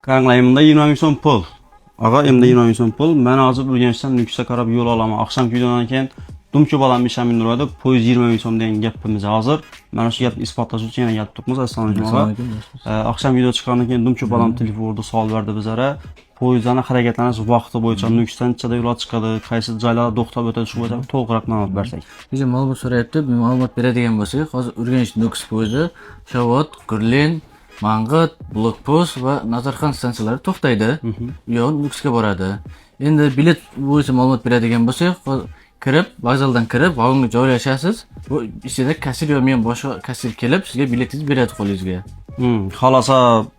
Qaranglar, endi 20 ming so'm pul. Og'a, endi 20 ming so'm pul. Men hozir Urganchdan Nukusga qarab yo'l olaman. Oqshomgi videodan keyin dum ko'p odam ishonmaydi, poyezd 20 ming so'm degan gapimiz hozir. Mana shu gapni isbotlash uchun yana kelib turibmiz. Assalomu alaykum, og'a. Assalomu alaykum. Oqshom video chiqqandan keyin dum ko'p odam telefon urdi, savol berdi bizlara. Poyezdlarni harakatlanish vaqti bo'yicha Nukusdan nechada yo'lga chiqadi, qaysi joylarda to'xtab o'tadi, shu bo'yicha to'liqroq ma'lumot bersak. Bizga ma'lumot so'rayapti. Ma'lumot beradigan bo'lsak, hozir Urganch Nukus poyezdi Shovot, Gurlin, Mang'it, Blokpost va Nazarxon stansiyalari to'xtaydi. U yoq Nukusga boradi. Endi bilet bo'yicha ma'lumot beradigan bo'lsak, hozir kirib, vokzaldan kirib, vagonga joylashasiz. Bu ichida kassir yo men boshqa kassir kelib, sizga biletingizni beradi qo'lingizga. Xohlasa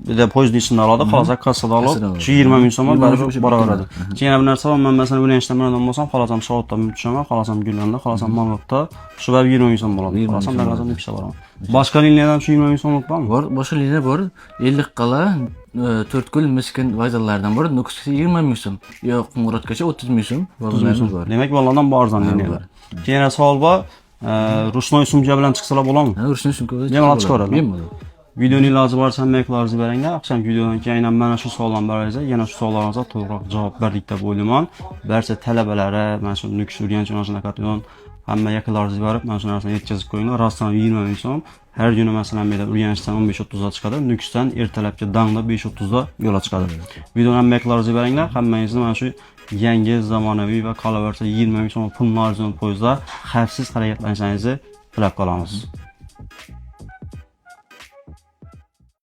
bir de poyezdni ichida oladi, xohlasa kassada olib, Kassada oladi. Shu 20 ming so'm 20 ming baribir so'm boraveradi. Keyin yana bir narsa bor, men masalan Urganchdan bir bo'lsam, xohlasam Shovotdan minib tushaman, xohlasam Gulanda, xohlasam Mang'itda, shu baribir 20 ming so'm bo'ladi. 20 ming Xohlasam so'm darg'azon Nukusga boraman. Boshqa liniyadan shu 20 ming so'mlik bormi? Bor, boshqa liniya bor. Ellikqal'a, To'rtko'l, Miskin vokzallaridan bor. Nukusga 20 ming so'm. Yo Qo'ng'irotgacha 30 ming so'm vagonlarimiz bor. Demak, bolalardan bu arzon liniyalar. Keyin yana savol bor, ручной sumka bilan chiqsalar bo'ladimi? Ha, ручной sumka Bemalol chiqaveradi. Bemalol. Videoni iloji boricha hamma beringlar. Oqshomgi videodan keyin aynan mana shu savollarni bersangiz, yana shu savollaringizga to'liqroq javob berdik deb o'ylayman. Barcha talabalari mana shu Nukus, Urganch yo'nalishida qatnaydigan hamma yaqinlaringizga borib, mana shu narsani yetkazib qo'yinglar. Rostdan 20 ming so'm. Har kuni masalan bu yerda Urganchdan 15:30 da chiqadi, Nukusdan ertalabki dangda 5:30 da yo'lga chiqadi. Videoni hamma yaqinlaringizga beringlar. Hammangizni mana shu yangi zamonaviy va qolaversa 20 ming so'm pul arzon poyezdda xavfsiz harakatlanishingizni tilab qolamiz.